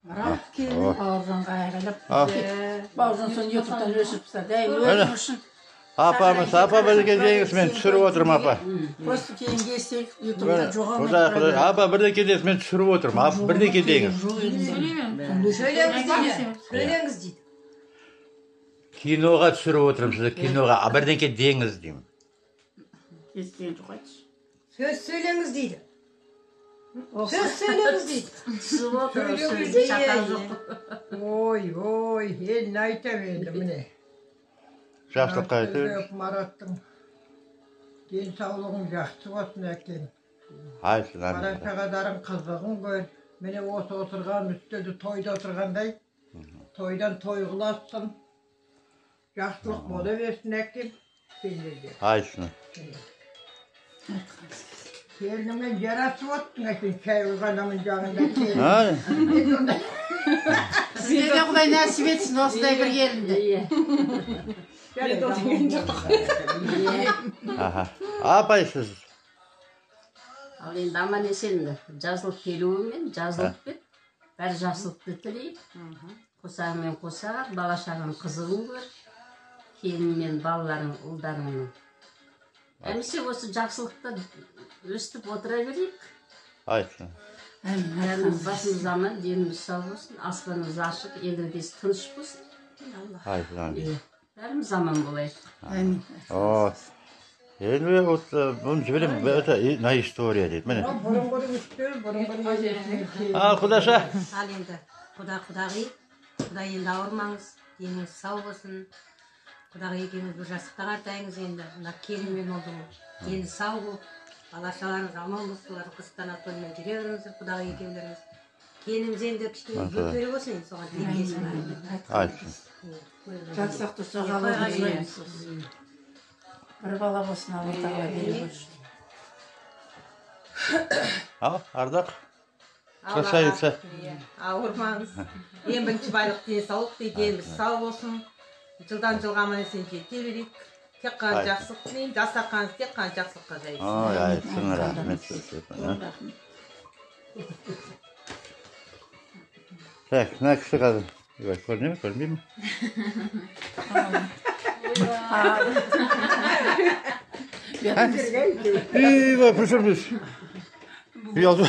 Марат келін Бауыржанға айғайлап. Бауыржан соны ютубтан өшіріп тастады. Әй, өзің үшін. Апамыз, апа бірге деңіз, мен түсіріп отырмын, апа. Просто кейінгі естелік ютубта жоғалмай. Құдай, құдай, апа бірдеңе деңіз, мен түсіріп отырмын. Апа бірдеңе деңіз. Сөйлеңіз дейді. Сөйлеңіз дейді. Киноға түсіріп отырмын сізді, киноға. А бірдеңе деңіз деймін. Естіген жоқ, айтшы. Сөз сөйлеңіз дейді. Сөз сөйлеңіз дейді. Түсіп отыр, Сөйлеңіз сөз шатақ дейді. жоқ. Ой, ой, елін айтам енді міне. Жақсылыққа айтып. Мараттың денсаулығың жақсы болсын әкем. Айтсын, әмин. Бала шағаларың қызығын көр. Міне осы отырған үстелде тойда отырғандай, тойдан той қыласың. Жақсылық бола берсін әкем сендерге. Айтсын. Келініңмен жарасып оттың әкем, шай құйғанның жағында келін. Ай. Сізге де Құдай нәсіп етсін осындай бір келінді. Аха. Апай сіз. Ал енді аман есен жазылып келуімен жазылып кет. Бәрі жақсылықты тілейік. Қосағымен қоса, бала шағаң қызығын көр. Келінмен балаларың, ұлдарыңның. Әмесе осы жақсылықта өстіп отыра берейік. Айтсын. Бәріміз басымыз аман, деніміз сау болсын, аспанымыз ашық, еліміз тыныш болсын. Айтсын, әмин. Бәріміз аман болайық. Әмин. О, енді вот бұны жіберемін, это на история дейді. Міне. Бұрынғының үстел, бұрынғының келін. Ал, құдаша. Ал енді құда құдағи, құда енді ауырмаңыз, деніңіз сау болсын. Құдағи екеуміз бір жастықта қартайыңыз енді. Мына келінмен болдың, дені сау болып, бала шағаларыңыз аман болсын, солардың қызықтан тоймен жүре беріңіздер, құдағи екеулеріңіз. Келініміз енді кішкене бөпелі болсын енді, соған тілектесім. Айтсын. Жатсақ тұрсақ Алла берсін. Бір бала болсын, Алла тағала бере көрсін. Ал, Ардақ. Красавица. Ауырмаңыз. Ең бірінші байлық денсаулық дейді, деніміз сау болсын. Жылдан жылға аман есен жете берейік. Тек қана жақсылық тілеймін, дастарханыңыз тек қана жақсылыққа жайылсын. Ой, айтсын, рахмет сізге. Так, мына кісі қазір. Ой, көріне ме, көрінбей ме? Ой, пришел. Ұялды.